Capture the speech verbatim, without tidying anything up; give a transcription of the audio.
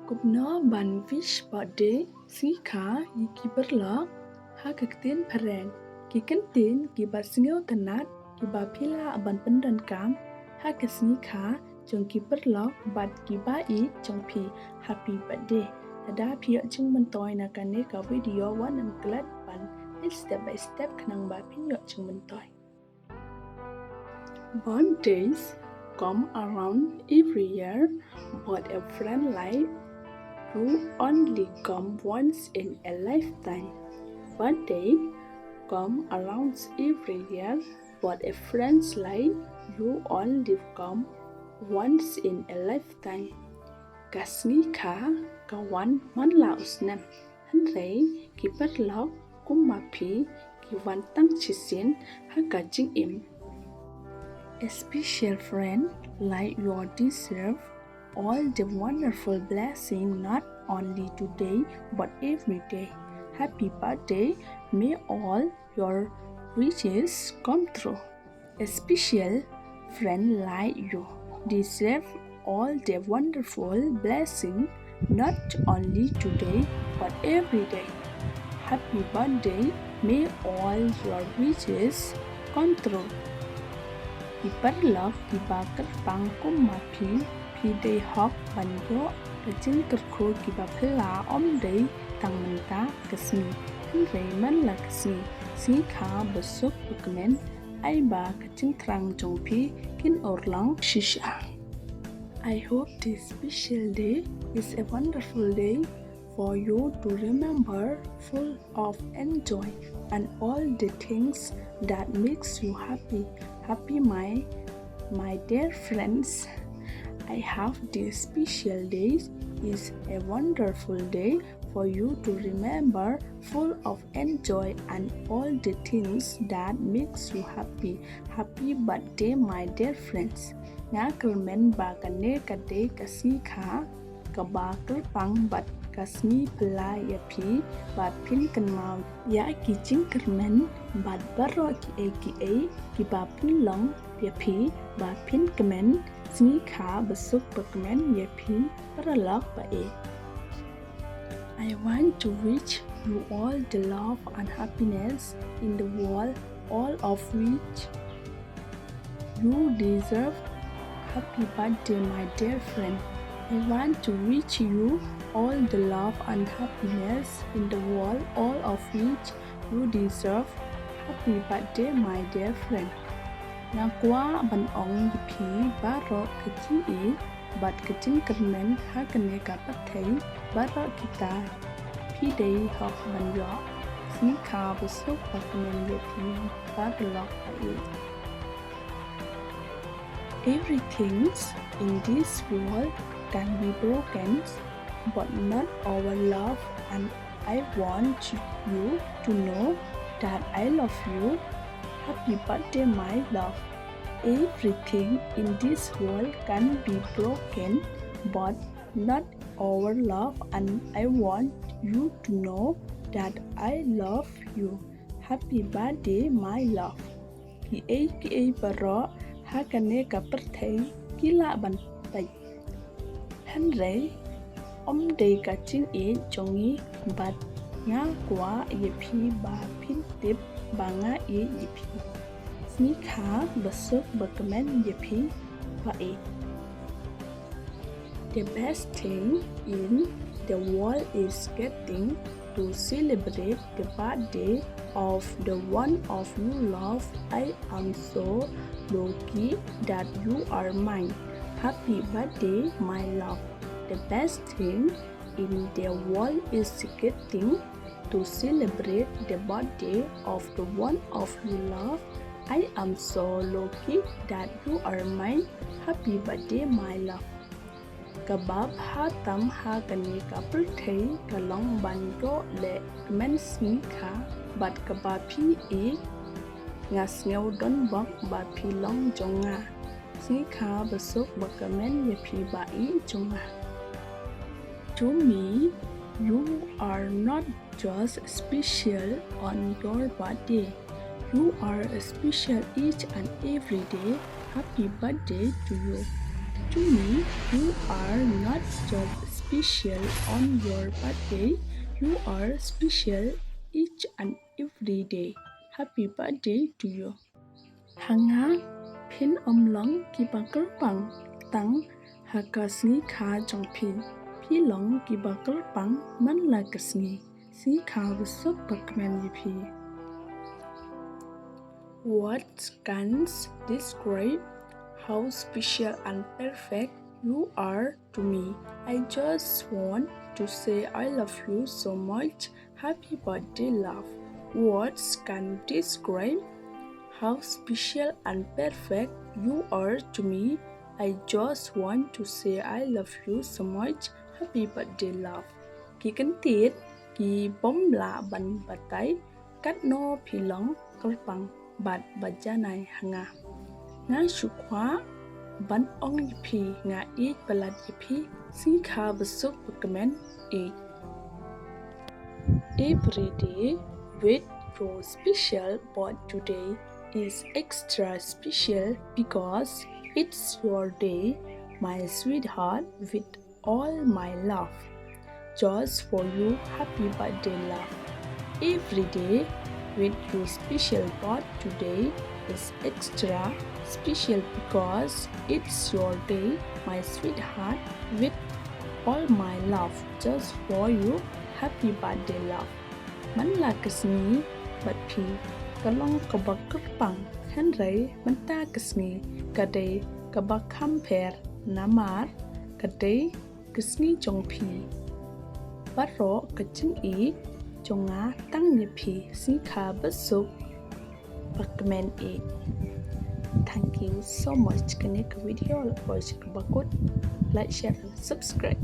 Kumno ban wish birthday, sngi kha ïa ki paralok ha ka ktien phareng. Ki kyntien kiba sngewtynnat kiba phi lah ban pyndonkam ha ka sngi kha jong ki paralok bad kiba ïeit jong phi. Happy birthday. Lada phi ïoh jingmyntoi na kane ka video, wat nym klet ban leit step by step khnang ba phin ïoh jingmyntoi. Birthdays come around every year, but a friend like you only come once in a lifetime. Birthday come around every year, but a friends like you only come once in a lifetime. Ka sngi kha ka wan man la u snem. Hynrei ki paralok kum ma phi ki wan tang shisien ha ka jingim. A special friend like you deserve all the wonderful blessing, not only today but every day. Happy birthday. May all your wishes come true. A special friend like you deserve all the wonderful blessing, not only today but every day. Happy birthday, may all your wishes come true. Ki paralok kiba kyrpang kum ma phi, phi dei hok ban ïoh ka jingkyrkhu kiba phylla, ym dei tang mynta ka sngi, hynrei man la ka sngi. Sngi kha ba suk ba kmen, ai ba ka jingthrang jong phi kin urlong shisha. I hope this special day is a wonderful day for you to remember, full of enjoy and all the things that makes you happy. Happy my, my dear friends. I hope this special day is a wonderful day for you to remember, full of enjoy and all the things that makes you happy. Happy birthday, my dear friends. Nga kyrmen ba kane ka dei ka sngi kha kaba kyrpang bad ka sngi phylla ïa phi ba phin kynmaw ïa ki jingkyrmen bad baroh kiei kiei kiba pynlong ïa phi ba phin kmen. Sngi kha ba suk ba kmen ïa phi paralok ba ïeit. I want to wish you all the love and happiness in the world, all of which you deserve. Happy birthday, my dear friend. I want to wish you all the love and happiness in the world, all of which you deserve. Happy birthday, my dear friend. Nga kwah ban ong ïa phi baroh ka jingïeit bad ka jingkyrmen ha kane ka pyrthei baroh kita phi dei hok ban ïoh. Sngi kha ba suk ba kmen ïa phi paralok ba ïeit. Everything in this world can be broken, but not our love, and I want you to know that I love you. Happy birthday, my love. Everything in this world can be broken, but not our love, and I want you to know that I love you. Happy birthday, my love. Kiei kiei baroh ha kane ka pyrthei ki lah ban pait, hynrei ym dei ka jingïeit jong ngi, bad nga kwah ïa phi ba phin tip ba nga ïeit ïa phi. Sngi kha ba suk ba kmen ïa phi ba ïeit. The best thing in the world is getting to celebrate the birthday of the one of you love. I am so lucky that you are mine. Happy birthday, my love. The best thing in the world is getting to celebrate the birthday of the one of you love. I am so lucky that you are mine. Happy birthday, my love. Kaba bha tam ha kane ka pyrthei ka long ban ïoh leh kmen sngi kha bad kaba phi ïeit. Nga sngew donbok ba phi long jong nga. Sngi kha ba suk ba kmen ïa phi ba ïeit jong nga. To me, you are not just special on your birthday. You are special each and every day. Happy birthday to you. To me, you are not just special on your birthday. You are special each and every day. Happy birthday to you. Ha nga phin ym long kiba kyrpang tang ha ka sngi kha jong phi. Phi long kiba kyrpang man la ka sngi. Sngi kha ba suk ba kmen ïa phi. Words can't describe how special and perfect you are to me. I just want to say I love you so much. Happy birthday, love. Words can't describe how special and perfect you are to me. I just want to say I love you so much. Happy birthday, love. Ki kyntien ki bym lah ban batai. Katno phi long kyrpang bad ba janai ha nga. Nga shu kwah ban ong ïa phi nga ïeit palat ïa phi. Sngi kha ba suk ba kmen ïeit. Every day with you special, but today is extra special because it's your day, my sweetheart, with all my love. Just for you, happy birthday, love. Every day with you special, but today is extra special because it's your day, my sweetheart, with all my love. Just for you, happy birthday, love. Man la ka sngi bad phi ka long kaba kyrpang, hynrei mynta ka sngi ka dei kaba kham pher namar ka dei ka sngi jong phi. Baroh ka jingïeit jong nga tang ïa phi. Sngi kha ba suk ba kmen ïeit. Thank you so much. Kane ka video la poi sha kaba kut. Like, share and subscribe.